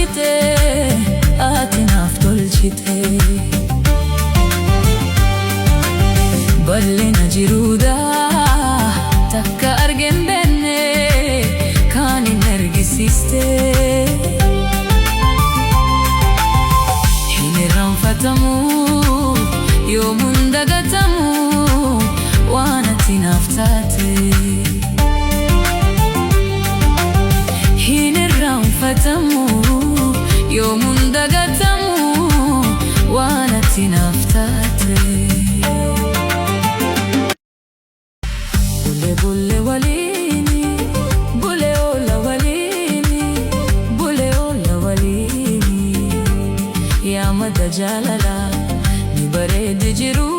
tolchite, ati naaf tolchite. Bal'ina jiruudhaa takka argeen beenne kan hin argisiiste. Hin irraanfatamu yoomuun dagatamu waan ati naaf taate. Hin irraanfatamu yoomuun dagatamu waan ati naaf taate. Bule bule waliini, bule oola waliini, bule oola waliini. Yaa madda jaalalaa ni bareeddi jiru.